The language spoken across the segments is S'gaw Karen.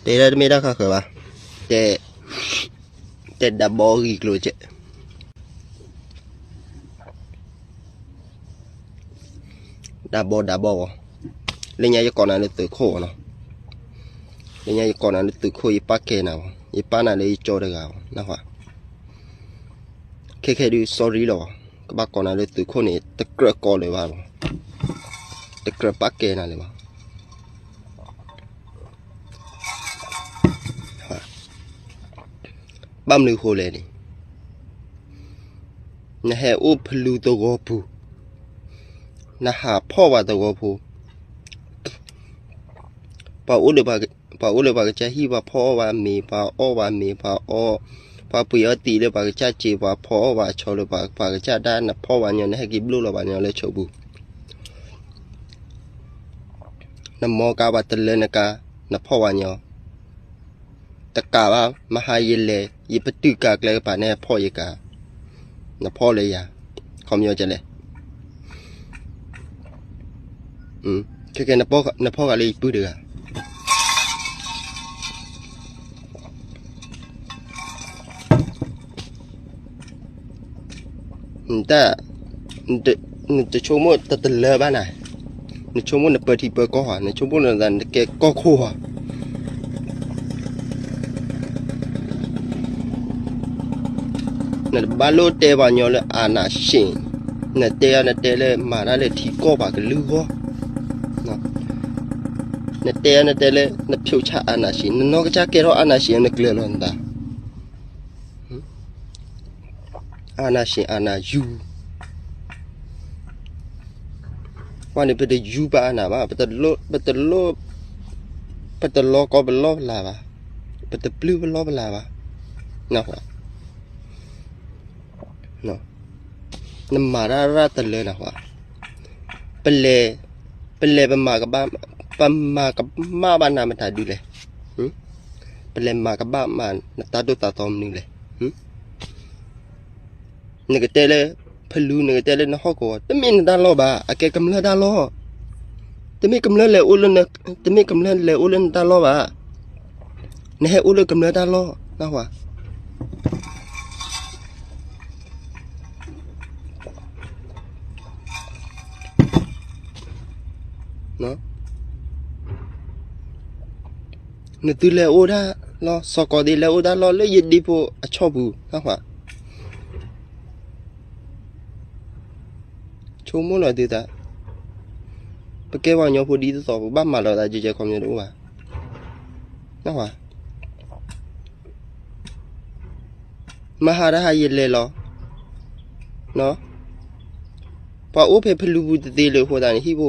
တဲဒၣ်တမ့ၢ်တၢ်ဃၣ်ဃၢၤဘၣ်, တဲ, တဲဒၣ်ဘီဂံၢ်ကျိၤကဲး, ဒၣ်ဘီဒၣ်ဘီအီၤ, လၢညါယကိးနၤလၢသုးခိၣ်အီၤနီၤ, လၢညါယကိးနၤလၢသုးခိၣ် ယပာ်ကဲနၤအီၤ, ယပာ်နၤလၢယကၠီတဂၤအီၤ နၢ်ဟူဧါ, ခဲခဲဒုး sorry လီၤ, ကဘၣ်ကိးနၤလၢသုးခိၣ်န့ၣ် တကြၢးကိးလၢၤဘၣ်လီၤ, တကြၢးပာ်ကဲနၤလၢၤဘၣ် ဘၣ်မနုၤဃိလဲၣ်န့ၣ်, နဟဲအိၣ်ဖလူသဝီပူၤ, နဟးဖီၣ်ဝဲသဝီဖိ, ပှၤအိၣ်လၢပှၤကစၢ်ဟံၣ် ပှၤဖီၣ်အီၣ်ဝဲမ့ၤ ပှၤအီၣ်ဝဲမ့ၤ ပှၤအီၣ်, ပှၤပှ့ၤအီၣ်တံၢ်လၢပှၤကစၢ်စ့ ပှၤဖီၣ်အီၣ်ဝဲအဆီလၢပှၤကစၢ်ဒၣ် နဖီၣ်ဝဲညီ နဟဲက့ၤဘျိၣ်လီၤဝဲညီလၢဆိးပူၤ နမီကါပှၤတလၢနကါ, နဖီၣ်ဝဲညီ, တကးဘၣ် မဟါယလဲၤ ယပတုာ်ကါကျဲကပၤ နဟဲဖီၣ်ယကါ, နဖီၣ်လၢယၤ, ခီပညီကလဲၣ်, ခဲခဲ နဖီၣ်ဃာ်လၢယပုၢ်တဂၤ နတၢ်, နတဆိကမိၣ်တတလၢဘၣ်နၤ, နဆိကမိၣ်နပၢထံပၢကီၢ်ဧါ, နဆိကမိၣ်နသးနကဲကီၢ်ခိၣ်ဧါ, နတဘၣ်လိၣ်တဲပှၤညီလၢ အာဏာရှင်, နတဲအီၤနတဲလၢမၤတၢ်လၢထံကီၢ်ပှၤကလုာ်အဂီၢ်, နတဲအီၤနတဲလၢ နဖြုတ်ချ အာဏာရှင်, နနီၢ်ကစၢ်ကဲထီၣ် အာဏာရှင် နကျဲၤလီၤနသး အာဏာရှင် အာဏာယူ, ပှၤန့ၣ် ပတယူပာ်နၤဘၣ်, ပတလိၣ်, ပတလီကီပလီပလၤဘၣ်, ပတပျုၢ်ပလီပလၤဘၣ်, နၢ်ဟူဧါ, နမၤတၢ်ရၣ်တလၢနၢ်ဟူဧါ, ပလဲၤ, ပလဲၤပမၤကဘၣ်, ပမၤကမၣ်ဘၣ်နၤမတၤဒုလဲၣ်, ပလဲၤမၤကဘၣ်မးနတၢ်ဒိၣ်တၢ်သီမနုၤလဲၣ်, နကတဲလၢ ဖလူ နကတဲလၢနဟီၣ်ကဝီၤ တမ့ၢ်နတၢ်လီၢ်ဘၣ်, အကဲကမျၢၢ်တၢ်လီၢ်, တမ့ၢ်ကမျၢၢ်လဲၤအိၣ်လၢ, တမ့ၢ်ကမျၢၢ်လဲၤအိၣ်လၢနတၢ်လီၢ်ဘၣ်, နဟဲအိၣ်လၢကမျၢၢ်တၢ်လီၢ်, နၢ်ဟူဧါ နသုလဲၤအိၣ်တၢ်လီၢ်, စီၤကီးသ့လဲၤအိၣ်တၢ်လီၢ်လၢယဒ့ဖိအဆီၣ်ပူၤ, နၢ်ဟူဧါ, ဆိကမိၣ်လီၤသုသး, ပကဲပှၤကညီဖိဒ်သိးသိး ပဘၣ်မၤလိာ်သး ကဲကဲ ခီပညီတအိၣ်ဘၣ်, နၢ်ဟူဧါ မဟါတဟါယလဲၤလီၤ, ပှၤအိၣ်ဖဲဖလူပူၤတသ့လၢၤအဃိသတးန့ၣ် ဟံၣ်ဖိ,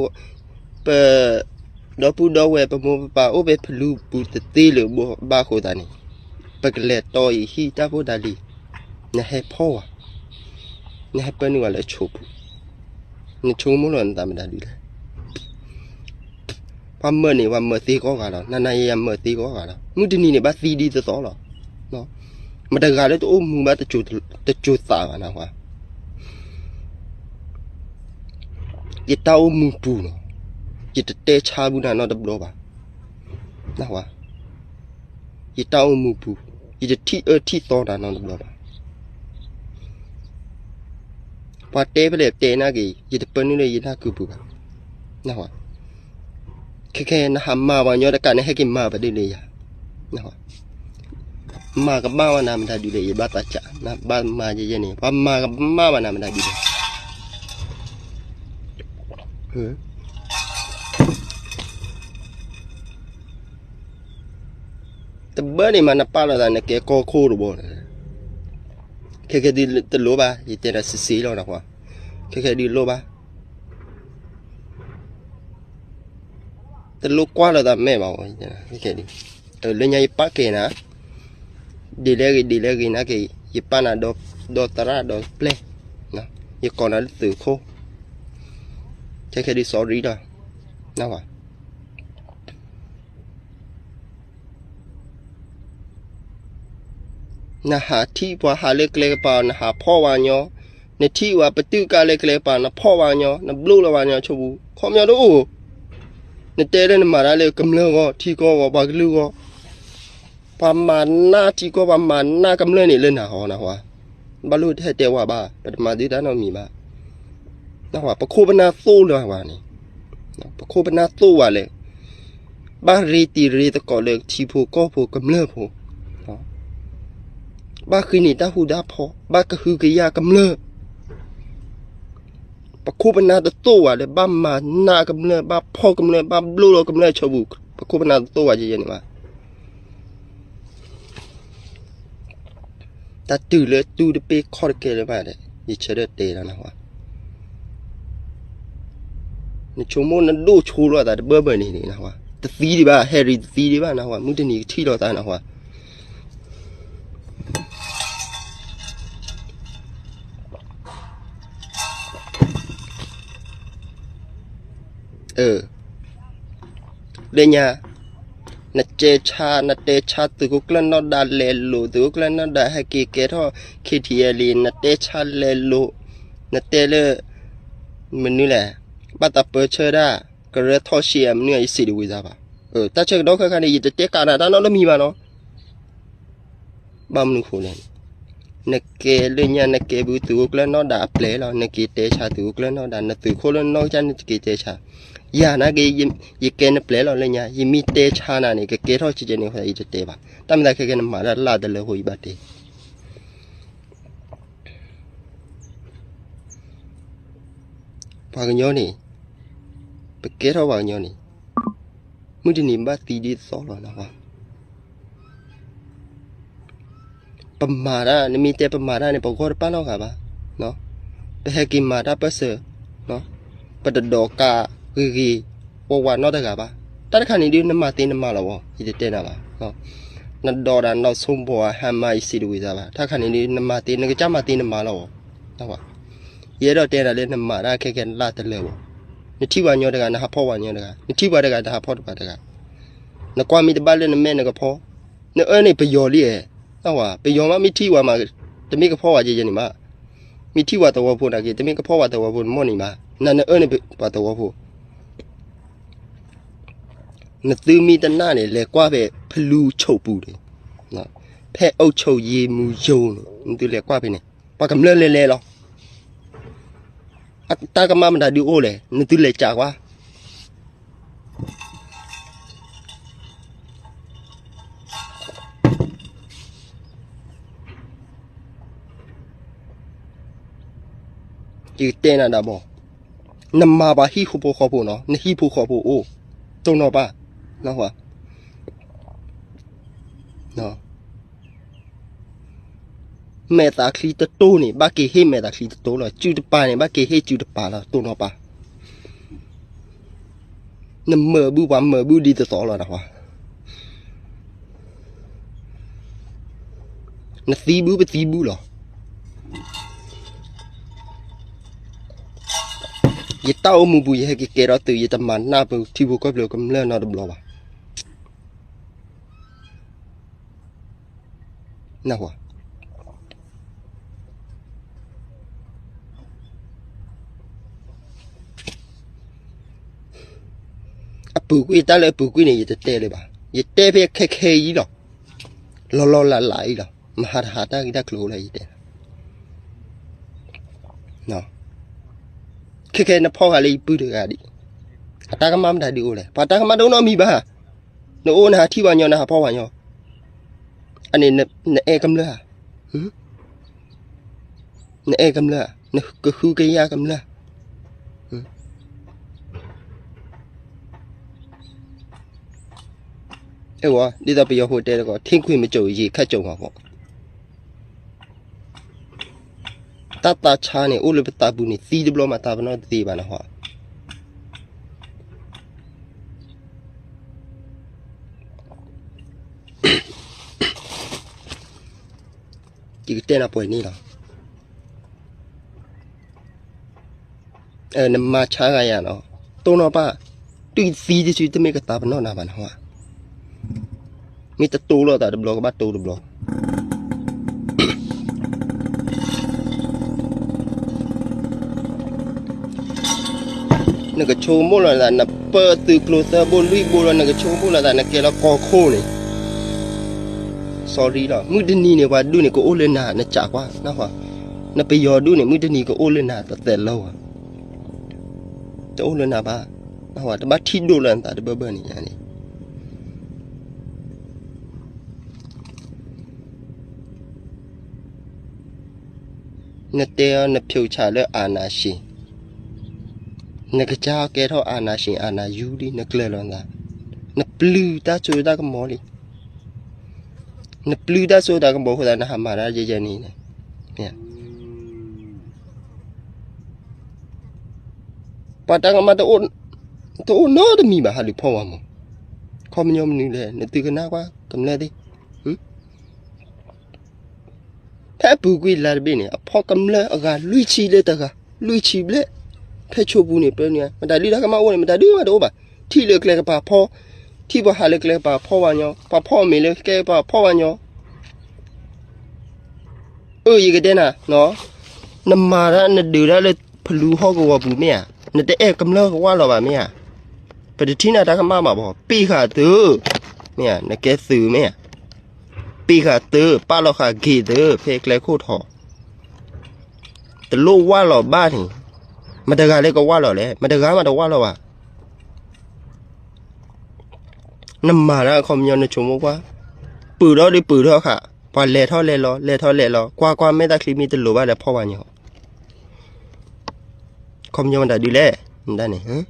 ပ, ဒီပုၢ်ဒီဝဲၢ် ပမိၢ်ပပၢ်အိၣ်ဖဲဖလူပူၤတသ့လၢၤဘၣ်အဃိသတးန့ၣ်, ပကလဲၤတီအံၤဟံၣ်တၢ်ဖိတၢ်လံၤ, နဟဲဖီၣ်ဝဲ, နဟဲပၢနုာ်ဝဲလၢဆိးပူၤ, နဆိကမိၣ်လီၤနသးမတၤဒုလဲၣ် ပှၤမၢန့ၣ် ပှၤမၢသ့ကိးဂၤလီၤ, နၤနၤယၤယၤမၢသ့ကိးဂၤလီၤ, မုၢ်တနံၤန့ၣ် ဘၣ်သံဒ်သိးသိးလီၤ, မတဂၤလၢတအိၣ်မူဘၣ်တစိၤသးဘၣ်နၢ်ဟူဧါ, ယတၢ်အိၣ်မူပူၤလီၤ, ယတတဲဆါပူၤနၤနီတဘျီဘၣ်, နၢ်ဟူဧါ, ယတၢ်အိၣ်မူပူၤ, ယတထံၣ်အၢထံၣ်သီနၤနီတဘျီဘၣ် ပှၤတဲဖဲလဲၣ်တဲနၢ်က့ၤ, ယတပၢနုာ်လၢယနၢ်ကုပူၤဘၣ်, နၢ်ဟူဧါ, ခဲခဲ နဟးမၤပှၤညီတကး နဟဲက့ၤမၤပဒုးလၢယၤ, နၢ်ဟူဧါ, မၤကမၣ်ဝဲနၤမတၤဒုလဲၣ် ယဘၣ်သးစး, နဘၣ်မၤယဲယဲန့ၣ် ပှၤမၤကမၣ်ဝဲနၤမတၤဒုလဲၣ် တဘၣ်န့ၣ်မး နပာ်လီၤသး နကဲကီၢ်ခိၣ်တဘီန့ၣ်, ခဲခဲဒုးတလိၣ်ဘၣ်, ယတဲဒီးစံးစ့လီၤနၢ်ဟူဧါ, ခဲခဲဒုးလိၣ်ဘၣ်, တလိၣ်ကွၢ်လီၤသးမဲာ်ဘၣ်, ခဲခဲဒုး, လၢညါယပာ်ကဲနၤ, ဒ်လဲၣ်ဂ့ၤ ဒ်လဲၣ်ဂ့ၤနၤက့ၤ ယပာ်နၤဒီးသရၣ်ဒီးပျဲၢ်, ယကိးနၤလၢသုးခိၣ်, ခဲခဲဒုး sorry ဒီး, နၢ်ဟူဧါ နဟးထံၣ်ပှၤဟးလၢကျဲကပၤ နဟးဖီၣ်ဝဲညီ, နထံၣ်ဝဲပတုာ်ကါလၢကျဲကပၤ နဖီၣ်ဝဲညီ နဘျိၣ်လီၤဝဲညီဆိပူၤ ခီပညီတအိၣ်, နတဲလၢနမၤတၢ်လၢကမျၢၢ်ဂီၢ် ထံကီၢ်ဂီၢ် ပှၤကလုာ်ဂီၢ်, ပှၤမၤနးထံကီၢ် ပှၤမၤနးကမျၢၢ်န့ၣ်လၢနၤဟီနဟါ, ဘၣ်လိၣ်တဟဲတဲဝဲဘၣ်, ပတမၤသုတၢ်နီတမံၤဘၣ်. နဟါ ပခိၣ်ပနၢ်သိၣ်လၢၤဝဲန့ၣ်, ပခိၣ်ပနၢ်သိၣ်ဝဲလၢ ဘၣ်ရ့တံၤရ့သကိးလၢထံဖိကီၢ်ဖိကမျၢၢ်ဖိ, ဘၣ်ဃ့န့ၢ်တၢ်ဃူတၢ်ဖိး, ဘၣ်ကဟုကယာ်ကမျၢၢ်, ပခိၣ်ပနၢ်တသိၣ်ဝဲလၢ ဘၣ်မၤနးကမျၢၢ်, ဘၣ်ဖီၣ်ကမျၢၢ်, ဘၣ်ဘျိၣ်လီၤကမျၢၢ်အဆၢပူၤ, ပခိၣ်ပနၢ်တသိၣ်ဝဲယဲန့ၣ်ဘၣ်. တၢ်တုၤလၢတူၢ်တပ့ၢ်ခီၣ်တကဲလၢၤဘၣ်ဒီး ယဆၢထၢၣ်တဲလီၤနဟါ, နဆိကမိၣ်နဒိၣ်ဆိလိာ်သးတဘၢဘၢန့ၣ်န့ၣ်နဟါ, တသံဒံးဘၣ်, ဟဲရံတသံဒံးဘၣ်နဟါ, မုၢ်တနံၤကထံၣ်လိာ်သးနဟါ. လၢညါ နတဲဆါ နတဲဆါသုးခိၣ်ကျၢၢ်နီၢ်ဒါလဲၤလိာ်, သုးခိၣ်ကျၢၢ်နီၢ်ဒါဟဲက့ၤကဲထီၣ် ခ့ထံအဲလံ, နတဲဆါလဲၤလိာ်, နတဲလၢ မနုၤလဲၣ်, ဘၣ်သးပၢဆှၢဒၣ် ကရၢထီၣ်ရှ့အမနုၤအံၤ စံးတဝံၤသးဘၣ်. တၢ်ဆၢကတီၢ်ခဲခါန့ၣ် ယတတဲကးနၤတၢ်နီတမံၤဘၣ်နီၤ. ဘၣ်မနုၤဃိလဲၣ်, နကဲလၢညါ နကဲဘုသုးခိၣ်ကျၢၢ်နီၢ်ဒါအပျဲၢ်လီၤ, နက့ၤတဲဆါသုးခိၣ်ကျၢၢ်နီၢ်ဒါ, နသုးခိၣ်လၢနီၢ်ကစၢ်န့ၣ် တက့ၤတဲဆါ, ယၤနာ်က့ ယကဲနပျဲၢ်လီၤလၢညါ, ယမ့ၢ်တဲဆါနၤန့ၣ် ကကဲထီၣ်ကဲကဲန့ၣ် ယတတဲဘၣ်. တၢ်မၤသးခဲကဲ နမၤတၢ်လၢ်တလၢအဃိ ယဘၣ်တဲ ပှၤကညီန့ၣ် ပကဲထီၣ်ပှၤကညီန့ၣ် မုၢ်တနံၤဘၣ်သံဒ်သိးလီၤနဟါ. ပမၤတၢ် နမ့ၢ်တဲပမၤတၢ်န့ၣ် ပဂီၢ်တပာ်နီတဂၤဘၣ်. ပဟဲက့ၤမၤတၢ်ပၢၢ်ဆၢ, ပတဒိးကးဂ့ၤဂ့ၤဝါဝါနီတဂၤဘၣ်. တၢ်တခါန့ၣ်ဒုး နမၤသ့နမၤလီၤဝဲ, ယတတဲနၤဘၣ်. နဒိးဒၣ်နီၢ်ဆိဘီဧါ ဟါမၢ်အံၤ စံးတဝံၤသးဘၣ်. တၢ်တခါန့ၣ်ဒုး နမၤသ့ နကစၢ်မၤသ့နမၤလီၤဝဲ. ယအဲၣ်ဒိးတဲနၤလၢ နမၤတၢ်ခဲကဲလၢ်တလၢာ်ဘၣ်. နထံၣ်ပှၤညီတဂၤ နဟးဖီၣ်ပှၤညီတဂၤ, နထံၣ်ပှၤတဂၤ နဟးဖီၣ်ပှၤတဂၤ, နကွၢ်မ့ၢ်တဘၣ်လၢနမဲာ်နကဖီ, နအၢန့ၣ်ပယီၤလံဧါ, ပယီၤမးမ့ၢ်ထံၣ်ဝဲမး တမ့ၢ်ကဖီၣ်ဝဲယဲယဲန့ၣ်ဘၣ်. မ့ၢ်ထံၣ်ပှၤသဝီဖိနာ်က့ တမ့ၢ်ကဖီၣ်ပှၤသဝီဖိန့ၣ်မ့ၢ်န့ၣ်ဘၣ်. နနအၢန့ၣ်ပှၤသဝီဖိ နသုမ့ၢ်တနာ်န့ၣ် လဲၤကွၢ်ဖဲဖလူဆိးပူၤန့ၣ်, ဖဲအုပ်ချုပ်ရေးမှူးရုံးန့ၣ် နသုလဲၤကွၢ်ဖဲန့ၣ် ပှၤကမျၢၢ်လဲၤလဲၤလီၤ. အတၢ်ကမၣ်မတၤဒုးအိၣ်လဲၣ် နသုလဲၤကးကွၢ်. ယကတဲနၤဒၣ်ဘီ, နမၤပှၤဟံၣ်ဖိဃီဖိနီၤ, နဟံၣ်ဖိဃီဖိအိၣ်, တိၢ်နီၣ်ပၢ်, မဲာ်သးချံတတိၢ်န့ၣ် ဘၣ်က့ၤဟ့ၣ်မဲာ်သးချံတတိၢ်လီၤ, စုတပၤန့ၣ် ဘၣ်က့ၤဟ့ၣ်စုတပၤလီၤ, တိၢ်နီၣ်ပၢ်. နမၢဘုပှၤမၢဘုဒ်သိးသိးလီၤနဟါ. နသံဘုပသံဘုလီၤ. ယတၢ်အိၣ်မူပူၤ ယဟဲက့ၤကဲထီၣ်သုး ယတမၤနၢ်ပထံဖိကီၢ်ဖိကမျၢၢ်နီတဘျီဘၣ်. နဟါ. အပူၤကွံာ် တၢ်လၢအပူၤကွံာ်န့ၣ် ယတတဲလၢၤဘၣ်. ယတဲဖဲခဲခဲအံၤလီၤ. လီၤလီၤလးလးအံၤလီၤ. မဟါတဟါတၢ်ဂ့ၢ်တၢ်ကျိၤအိၣ်လၢယတဲ. ခဲခဲနဖီၣ်ဃာ်လၢယပုၢ်တဂၤဒံး. အတၢ်ကမၣ်မတၤဒုးအိၣ်လဲၣ်. ပှၤတၢ်ကမၣ်တအိၣ်နီတမံၤဘၣ်. နအိၣ်နဟးထံၣ်ပှၤညီ နဟးဖီၣ်ပှၤညီ. အန့ၣ် နအဲၣ်ကမျၢၢ်ဧါ. နအဲၣ်ကမျၢၢ်ဧါ, နကဟုကယာ်ကမျၢၢ်ဧါ. အဲၣ်ဝဲ ဒ်သိးပယီၤဖိတဲတက့ၢ်, ထံခွံမကြုံ ရေခပ်ကြုံမှာပေါ့. တၢ်သးဆါန့ၣ် အိၣ်လၢပသးပူၤန့ၣ် သံတဘျီမး သးပနီၣ်တသ့ဘၣ်နဟါ. ယကတဲနၤပှဲၤန့ၣ်လီၤ. နမၤဆါဂၤယၤနီၤ, တိၢ်နီၣ်ပၢ်, တုၤသံတစုတမ့ၢ်ကသးပနီၣ်နၤဘၣ်နဟါ. မ့ၢ်တတိၢ်လိာ်သးတဘျီကဘၣ်တိၢ်တဘျီ. နကဆိကမိၣ်လီၤသး နပၢသုးကျိၤသၢဘိလွံၢ်ဘိလီၤ နကဆိကမိၣ်လီၤသး နကဲလီၤကီၢ်ခိၣ်န့ၣ် sorry လီၤ. မုၢ်တနံၤန့ၣ် ပှၤဒူၣ်န့ၣ် ကအိၣ်လၢနၤ နကးကွၢ်, နပယီၤဒူၣ်န့ၣ် မုၢ်တနံၤကအိၣ်လၢနၤတသဲးလီၤဧါ, တအိၣ်လၢနၤဘၣ်, တဘၣ်ထံၣ်ဒိၣ်လၢနသးတဘၢဘၢန့ၣ်ညါန့ၣ် နတဲအီၤ နဖြုတ်ချလၢအာဏာရှင်, နကစၢ်ကဲထီၣ်အာဏာရှင် အာဏာယူလံ နကျၢၤလီၤနသး, နပျုၢ်တၢ်စိတၢ်ကမီၤလံ, နပျုၢ်တၢ်စိတၢ်ကမီၤအဃိသတး နဟးမၤတၢ်ယဲယဲန့ၣ်, ပှၤတၢ်ကမၣ် တအိၣ်နီတမံၤဘၣ် ဟးလူၤဖီၣ်ဝဲမး, ခီပညီမနုၤလဲၣ် နသုကနၣ်ကွၢ်ကမျၢၢ်သ့ၣ် ဖဲအပူၤကွံာ်လါတဘ့ၣ်န့ၣ် အဖီၣ်ကမျၢၢ်အဂၤလွံၢ်ဆံလၢတဂၤ, လွံၢ်ဆံဘျဲၣ်, ဖဲဆိပူၤန့ၣ် ပၢနုၤ မတၤဒုတၢ်ကမၣ်အိၣ်န့ၣ် မတၤဒုမးတအိၣ်ဘၣ်, ထံၣ်လၢကျဲကပၤဖီၣ်, ထံၣ်ပှၤဟးလၢကျဲကပၤဖီၣ်ဝဲညီ, ပှၤဖီၣ်အီၤမ့ၤလၢကျဲကပၤဖီၣ်ဝဲညီ, အၢ ယကတဲနၤ, နမၤတၢ်နဒုးတၢ်လၢဖလူဟီၣ်ကဝီၤပူၤမ့ၢ်ဧါ, နတအဲၣ်ကမျၢၢ်ကဝၢ်လီၤဘၣ်မ့ၢ်ဧါ, ပတထံၣ်နၤတၢ်ကမၣ်ဘၣ်ဘၣ်, ပ့ၢ်ဃာ်သု, မ့ၢ်ဧါ, နကဲသုးမ့ၢ်ဧါ, ပ့ၢ်ဃာ်သု, ပာ်လီၤဃာ်က့ၤသု ဖဲကျဲခိၣ်ထီၣ် တလိၣ်ဝၢ်လီၤဘၣ်န့ၣ်, မတဂၤလၢကဝၢ်လီၤလဲၣ်, မတဂၤမးတဝၢ်လီၤဘၣ်. နမၤတၢ်အခီပညီနဆိကမိၣ်ကွၢ်, ပုာ်ထီၣ်ဒုးပုာ်ထီၣ်ဃာ်, ပှၤလဲၤထီၣ်လဲၤလီၤ လဲၤထီၣ်လဲၤလီၤ, ကွၢ်ကွၢ်မဲာ်တၢ်ချံမ့ၢ်တလိၤဘၣ်ဒီးဖီၣ်ဝဲညီ, အခီပညီမတၤဒုလဲၣ်, မတၤန့ၣ်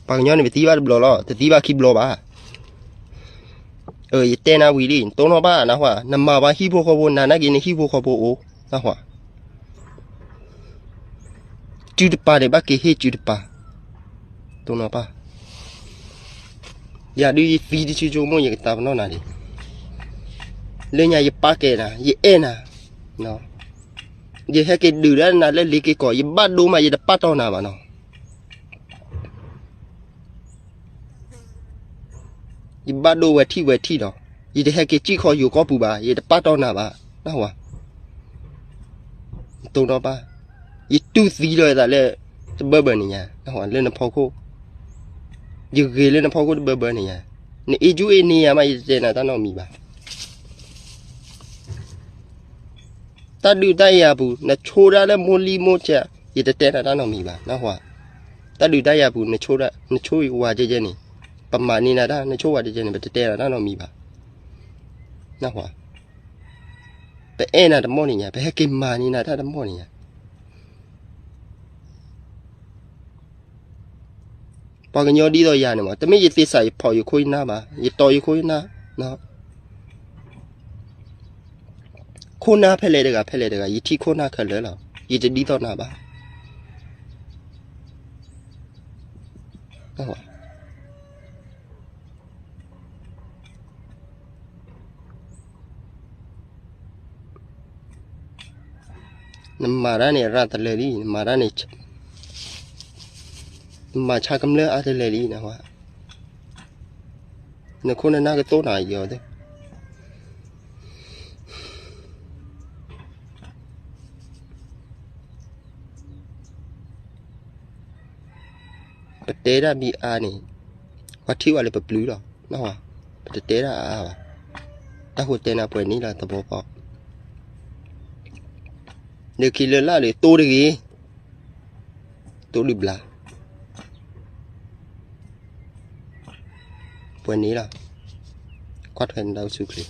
ပှၤကညီန့ၣ် ပသံဘၣ်တဘျီလီၤ, တသံဘၣ်ခံဘျီဘၣ်. ယတဲနၤဝံၤလံ, တိၢ်နီၣ်ဘၣ်နဟါ, နမၤပှၤဟံၣ်ဖိဃီဖိ, နနာ်က့ၤနဟံၣ်ဖိဃီဖိအိၣ်, နဟါ, စုတပၤန့ၣ် ဘၣ်က့ၤဟ့ၣ်စုတပၤ, တိၢ်နီၣ်ဘၣ်. ယၤဒုးယသံတစုဆိကမိၣ် ယကတၢ်ပနီၣ်နၤဒံး, လၢညါယပာ်ကဲနၤ, ယအဲၣ်နၤ, ယဟဲက့ၤဒုးဒၣ်နၤလၢလ့ၤက့ၤကီၢ်, ယဘၣ်ဒိမး ယတပာ်တီနၤဘၣ်နီၤ. ယဘၣ်ဒိဝဲထံၣ်ဝဲထံၣ်ဒီး, ယတဟဲက့ၤစံၣ်ခီယိၤကီၢ်ပူၤဘၣ်, ယတပာ်တီနၤဘၣ်, နဟါ, တိၢ်နီၣ်ဘၣ်. ယတူၢ်သံလီၤယသးလၢ တဘၢဘၢန့ၣ်ညါ, လၢနဖီခိၣ်, ယဂ့ၤလၢနဖီခိၣ်တဘၢဘၢန့ၣ်ညါ, နအ့ၣ်ကူအ့ၣ်န့ၢ်ယၤမး ယတတဲနၤတၢ်နီတမံၤဘၣ်. တၢ်ဒုးတၢ်ယၤပူၤ နဆိဒၣ်လၢမိၢ်လံၢ်မိၢ်ဆဲး, ယတတဲနၤတၢ်နီတမံၤဘၣ်, နဟါ. တၢ်ဒုးတၢ်ယၤပူၤ နဆိဒၣ်, နဆိဝဲကဲကဲန့ၣ်, ပမၤန့ၢ်နၤတၢ်, နဆိဝဲကဲကဲန့ၣ် ပတတဲနၤတၢ်နီတမံၤဘၣ်, နဟါ. ပအဲၣ်နၤတမီၢ်န့ၣ်ညါ, ပဟဲက့ၤမၤန့ၢ်နၤတၢ်တမီၢ်န့ၣ်ညါ. ပှၤကညီဒ်သိးယၤန့ၣ်မး, တမ့ၢ်ယသ့စးယဖီၣ်ယခိၣ်ယနၢ်ဘၣ်, ယတီယခိၣ်ယနၢ်, ခိၣ်နၢ်ဖဲလဲၣ်တဂၤ ဖဲလဲၣ်တဂၤ ယထံၣ်ခိၣ်နၢ်ခဲလၢာ်လီၤ, ယတဒ်သိးနၤဘၣ်. နမၤတၢ်န့ၣ် အရၣ်တလၢာ်လံ, နမၤတၢ်န့ၣ်, နမၤဆါကမျၢၢ်အါတလၢာ်လံ, နဟါ. နခိၣ်နနၢ်ကသိၣ်နၤယီၤသ့ၣ် ပတဲတၢ်မ့ၢ်အါန့ၣ်, ပှၤထံၣ်ဝဲလၢပပျုၢ်လီၤ, နဟါ, ပတတဲတၢ်အါအါဘၣ်. တၢ်ဃိတဲနၤပှဲၤန့ၣ်လီၤ သဘီပီ, နခံလၢလၢ်လၢတိၢ်တဂ့ၤ, တိၢ်ဒုးဘျါ, ပှဲၤန့ၣ်လီၤ, ကွၢ်ထွဲနတၢ်အိၣ်ဆူၣ်ချ့